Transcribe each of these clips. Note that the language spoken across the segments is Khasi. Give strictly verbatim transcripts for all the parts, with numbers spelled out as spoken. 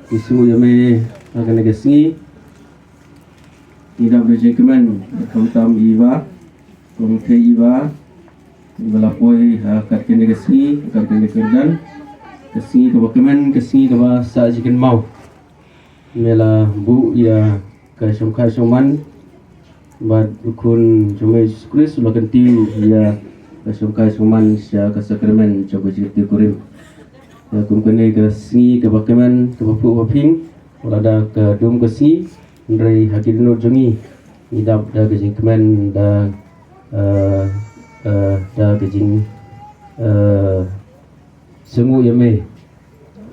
Ngi sngewbha ïa me ha kane ka sngi. Ngi dap da jingkmen khamtam ïa i Bah, kong te i Bah, i Bah la poi ha kat kane ka sngi, ha kat kane ka kyrdan. Ka sngi kaba kmen, ka sngi kaba sah jingkynmaw. Me la buh ïa ka shongkha shongman bad u Khun jong me Jisu Khrist u la kyntiew ïa ka shongkha shongman sha ka sakramen jong ka jingkyrkhu kurim. Ïa kum kane ka sngi kaba kmen, kaba phuh ba phin, wat la da ka dum ka sngi, hynrei ha ki dohnud jong ngi, ngi dap da ka jingkmen, da, eh, eh, da ka jing, eh, sngewnguh ïa me.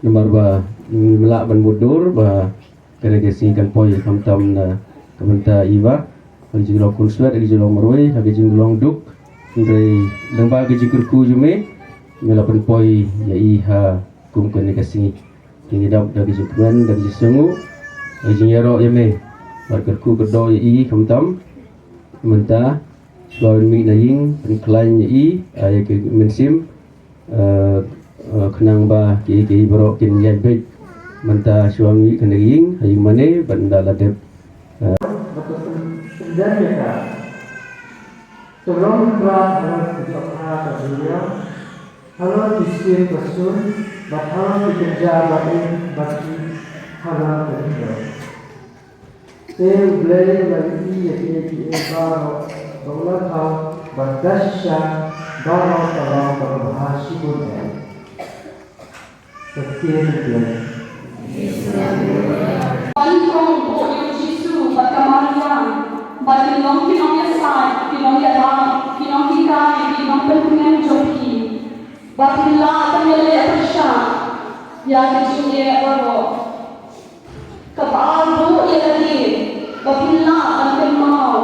Namar ba ngim lah ban mutdur ba kane ka sngi kan poi khamtam na ka bynta i Bah, ha ka jinglong khunswet, ha ka jinglong marwei, ha ka jinglong duk. Hynrei lyngba ka jingkyrkhu jong me, me la pynpoi ïa i ha kum kane ka sngi. Te ngi dap da ka jingkmen, da ka jingsngewnguh, da ka jingïaroh ïa me. Bad kyrkhu kyrdoh ïa i khamtam. Mynta shuwa ban mih na ïing, pynkhlaiñ ïa i, ai ïa ka mynsiem, eh, eh, khnang ba ki, ki baroh kin ïaid beit. Mynta shuwa ban mih kane ka ïing, ha ïing mane, bad ynda la dep, eh, Te long ba halor ki jong ka duriaw, halor ki sien ka sur, bad halor ki kynja ba im bad ki halor ka duriaw. Te U Blei u la ïohi ïa kiei kiei baroh ba u la thaw, bad ka shisha baroh ka long kaba bha shibun eh. Ka ktien U Blei. Ba nyngkong buh ïa u Jisu bad ka Maria, ba kin long ki nongïasaid, ki nongïalap, ki nonghikai, ki nongpyntngen jong phi. Ba phin lah ban ïaleh pyrshah ïa ki jingeh baroh. Kaba ar, buh ïa lade ba phin lah ban kynmaw,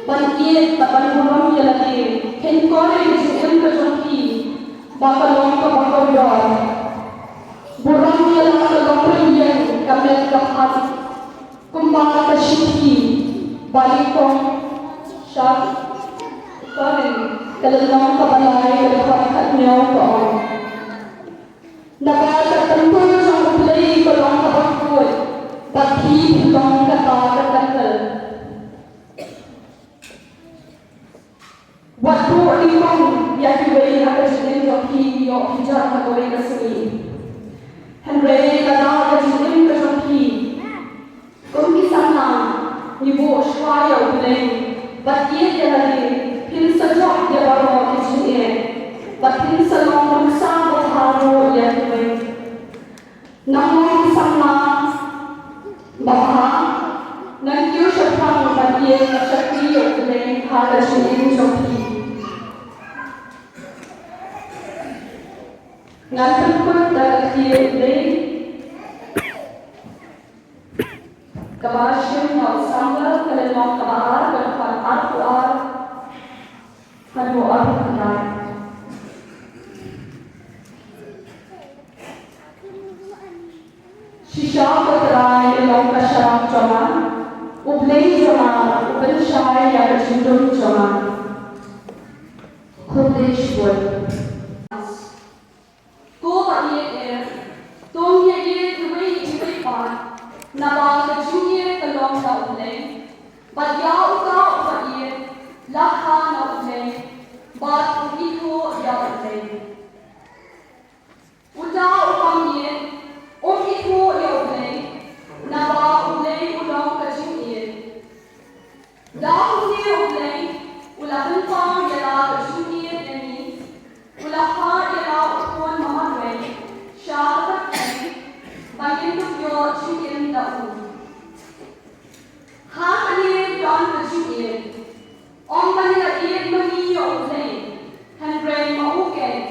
ban ïeit bad ban burom ïa lade. Kheiñ kor ïa ka jingim ka jong phi ba ka long kaba kordor. Burom ïa la ka long rynïeng, ka met ka phad, kumba ka shithi ba nyngkong sha Korinth, ka lynnong kaba lai, ka dkhot khathynñiew ka ong. Naba ka templ jong U Blei ka long kaba khuid, bad phi phi long kata ka templ. Wat buh nyngkong ïa kiwei ha ka jingim jong phi, ïoh phi jan ha kawei ka sngi. Hynrei lada ka jingim ka jong phi, kum ki samla, ngi buh shuwa ïa U Blei bad ïeit ïa lade, phin sa jop ïa baroh ki jingeh, bad phin sa long nuksa babha ruh ïa kiwei. Nang long ki samla babha, nang kiew shaphrang bad ïeit bad shakri ïa U Blei ha ka jingim jong phi. Ngan pynkut da ka ktien U Blei. Kaba shim na u Samuel, ka lynnong kaba ar, ka dkhot arphew ar haduh arphew khyndai. Shisha ko Trai, me long ka sharak jong nga, U Blei jong nga, u pynshai ïa ka jingdum jong nga. Khublei shibun. Ko ba ïeit eh, to ngin ïeit iwei ïa iwei pat, naba ka jingïeit ka long da U Blei. Bad ïa uta uba ïeit, la kha na U Blei, bad u ithuh ïa U Blei. Uta u bym ïeit, um ithuh ïa U Blei, naba U Blei u long ka jingïeit. Da une U Blei u la pynpaw ïa la ka jingïeit ïa ngi, u la phah ïa la u khun ba marwei sha ka kyrteng, ba ngin ïoh jingim da u. Ha kane don ka jingïeit, ym ba ngi la ïeit ma ngi ïa U Blei, hynrei ma u keiñ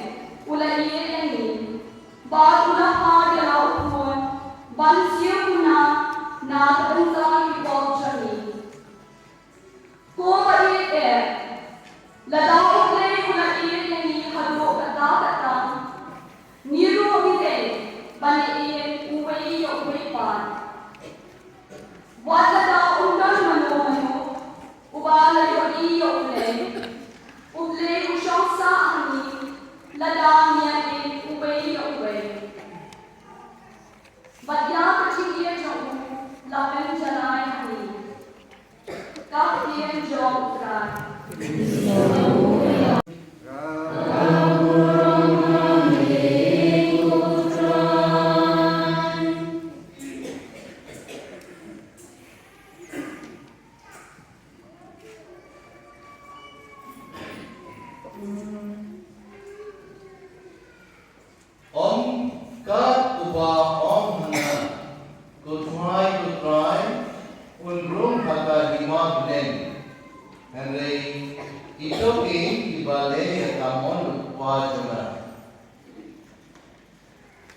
u la ïeit ïa ngi, bad u la phah ïa la u khun ban siew kumne na ka bynta ki pop jong ngi. Ko ba ïeit eh, lada U Blei u la ïeit ïa ngi haduh katta katta, ngi ruh ngi dei ban ïeit uwei ïa uwei pat. Wat lada um don mano mano uba la ïohi ïa U Blei, U Blei u shong sah ha ngi lada ngi ïeit uwei ïa uwei.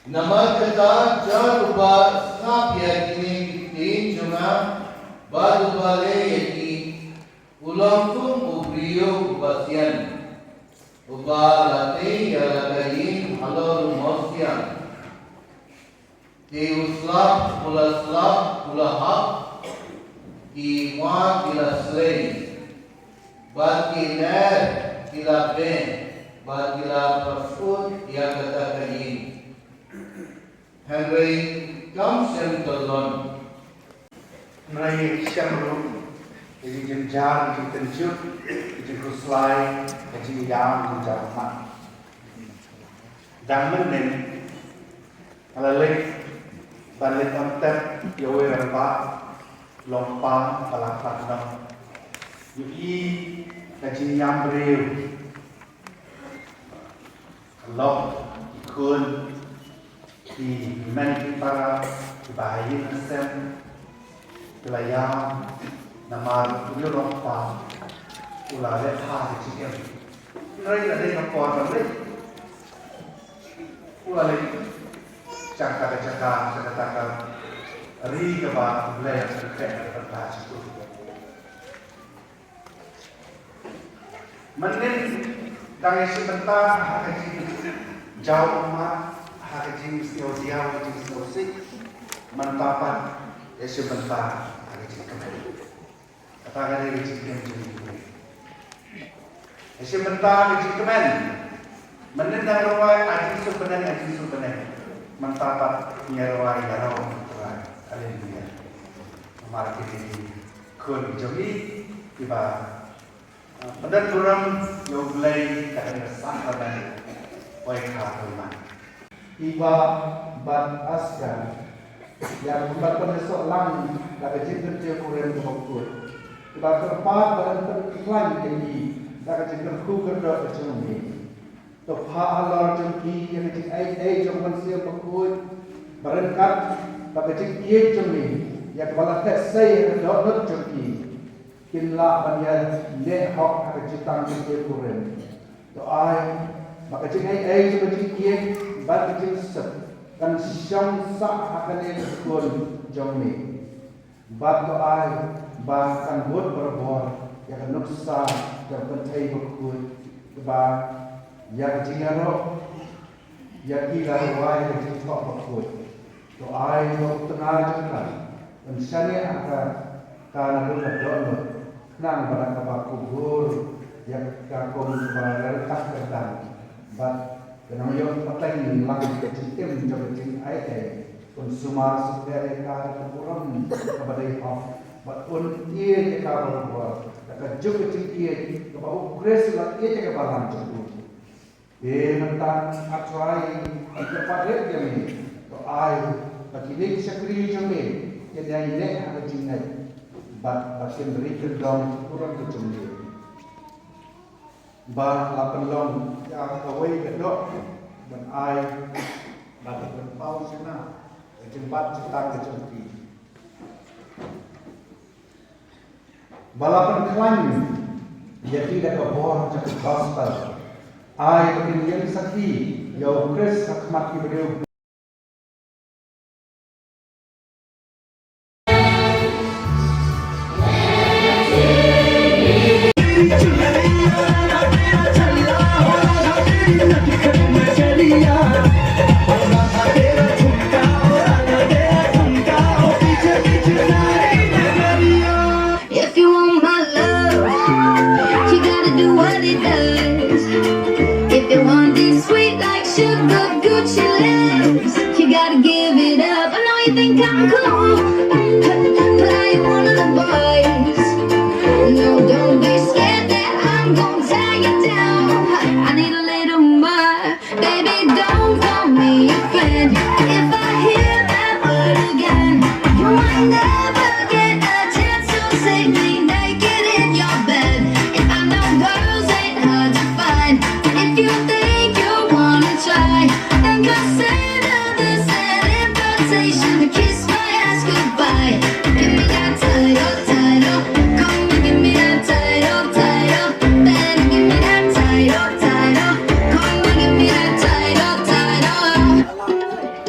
Namar kata, jan uba sngap ïa kine ki ktien jong nga bad uba leh ïa ki, u long kum u briew uba sian, uba la tei ïa la ka ïing halor u mawsiang. Te u slap u la slap, u la hap, ki wah ki la slei, bad ki ner ki la beh, bad ki la pyrshut ïa kata ka ïing. Hynrei kam shym kyllon. Hynrei shem ruh ïa ki jynjar, ki jingtynjuh, ki jingkhuslai, ki jingïam, ki jingjar ummat. Dang mynnin nga la leit ban leit ban tep ïa uwei u rangbah lyngba ba la khlad noh. Ïohi ka jingïam briew. Ka lok, ki khun, ki hynmen ki para, kiba ha ïing ha sem, ki la ïam namar u rangbah u la leh bha ka jingim. Hynrei la dei ka por ban leit. U la leit sha kata ka jaka, sha kata ka ri kaba U Blei u la pynkhreh na ka bynta jong u. Mynnin dang ïashim bynta ha ka jingjaw ummat, ha ka jingsngewdiaw, ka jingsngewsih, mynta pat ïashim bynta ha ka jingkmen. Kata ka dei ka jingkmen jong u. Ïashim bynta ka jingkmen. Mynnin dang rwai, a jingsuk bneng, a jingsuk bneng. Mynta pat ngi rwai ïa u Trai. Haleluya. Namar ki dei ki khun jong ngi kiba, ah, pyndonkam ïa U Blei, ka dei ka sah ka dei. Poi kha poi man. Eva bad Aska, ïa kiba pynïasoh lang da ka jingkyntiew kurim kaba khuid, kiba kyrpad ba yn pynkhlaiñ ïa ki da ka jingkyrkhu kyrdoh ka jong me. To phah halor jong ki ïa ka jingaiei jong u Mynsiem Bakhuid, ba ryngkat bad ka jingïeit jong me, ïa kaba la theh sei ha ka dohnud jong ki, kin lah ban ïaneh hok ha ka jutang jong ka kurim. To ai ba ka jingaiei jong ka jingïeit bad ka jingsuk kan shong sah ha kane ka khun jong me. Bad to ai ba kan bud barabor ïa ka nuksa jong ka kynthei bakhuid, kaba ïa ka jingïaroh ïa ki la rwai ka jingthoh bakhuid. To ai ba u tnga jong ka un shaniah ha ka, ka naduh ka dohnud, khnang ba da kaba kubur ïa ka kum kaba ryngkat kyrdan, bad kan ym ïoh pateng lang ka jingim jong ka jingaiei. Un sumar sumar ïa ka da ka burom kaba dei hok, bad un ïeit ïa ka barabor da ka juk ka jingïeit kaba U Khrist u la ïeit ïa ka balang jong u. Te mynta, A Trai, nga kyrpad rit ïa me, to ai ba kine ki shakri jong me kin ïaineh ha ka jingngeit, bad ba kin ri kyndong ka burom ka jong me. Ba la pynlong ïa kawei ka doh ban ai bad ban paw shynna ka jingbad jingtang ka jong ki. Ba la pynkhlaiñ ïa ki da ka bor jong ka gospel. Ai ba kin ïeng sakhi ïa U Khrist ha khmat ki briew. If you want my love, you gotta do what it does. If you want this sweet like sugar Gucci lips, you gotta give it up. I know you think I'm cool, but I ain't one of the boys. No, don't be scared that I'm gonna tie you down. I need a little more. Baby, don't call me your friend. If I hear that word again, you might never get a chance to see me naked in your bed. And I know girls ain't hard to find, but if you think you wanna try, then consider this an invitation to kiss my ass goodbye. Give me that title, title. Come and give me that title, title. Better give me that title, title. Come and give me that title, title.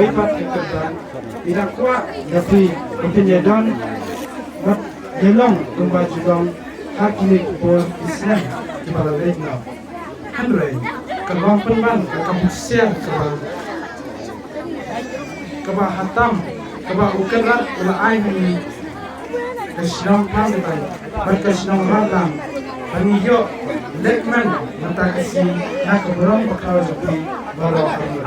Wei pat ka kyrdan, i dang kwah ïa phi ban pynïadon bad ïalong kumba ju long ha kine ki por ki snem kiba la leit noh. Hynrei ka long pynban ka kam husiar kaba, kaba hatam kaba u Kynrad u la ai ha ngi ka shnong Pamdang bad ka shnong Rangdang, ba ngi ïoh lehkmen mynta ka sngi na ka burom bakhraw jong phi baroh arngut.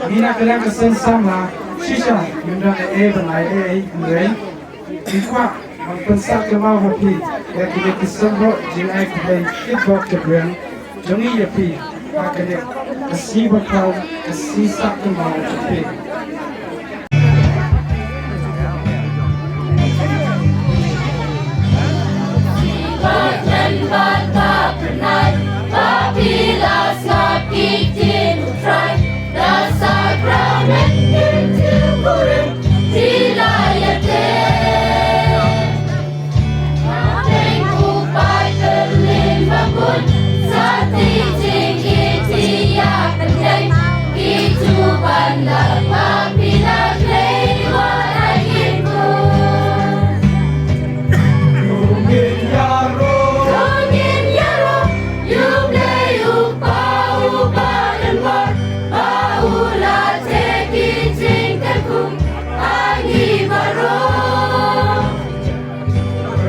Ngi na ka liang ka seng samla shisha ngim don ei ei ban ai ei ei, hynrei ngi kwah ban pynsah kynmaw ha phi ïa kine ki symboh jingai khublei kitbok kitrwiang jong ngi ïa phi ha kane ka sngi bakhraw, ka sngi sah kynmaw jong phi.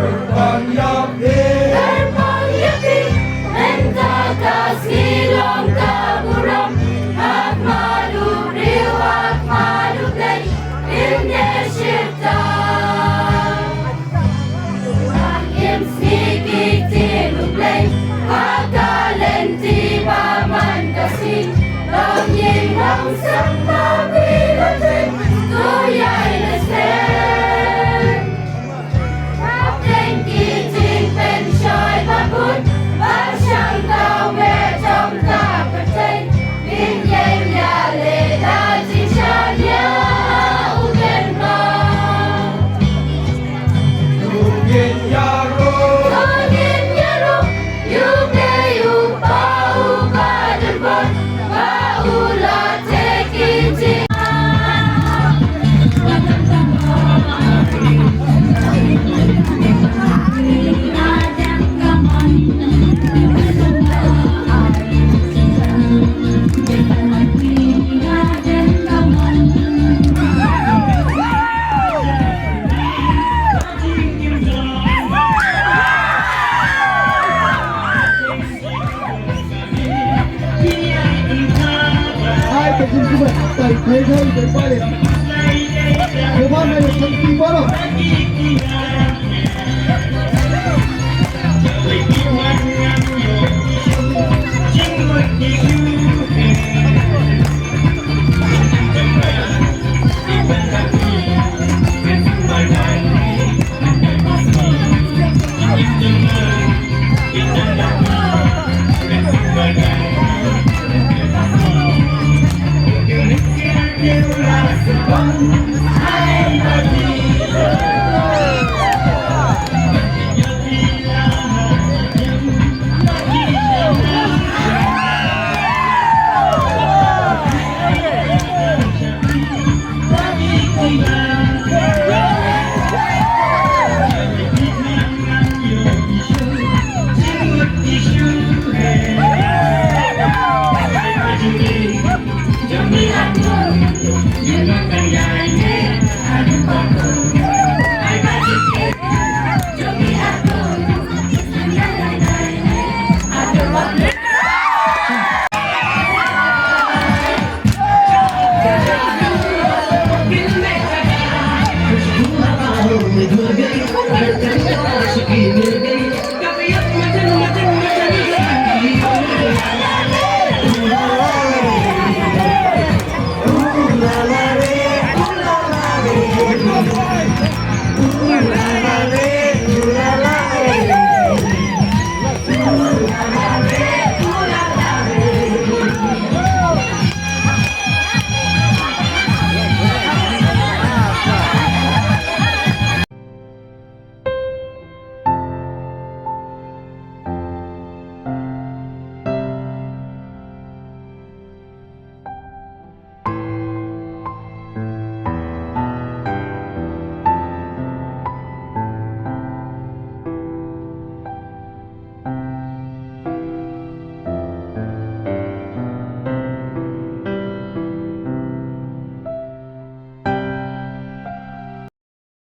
Kyrpang ïa phi. Kyrpang ïa phi. Mynta ka sngi long ka burom. Ha khmat u briew, ha khmat u Blei, ngin ïashirta. Ngin sngi ki ktien u Blei ha ka lynti ba man ka sngi. Long ïing long sem ba phi la tei, to ïai leh sem. Hapdeng ki jingpynshoi ba bun, ba shang kawei jong ka pyrthei, ngin ïeng ïaleh da jingshaniah ha u Kynrad. Ngin ïaroh, ngin ïaroh, ïa u Blei u Kpa uba don bor, ba u la tei ki jing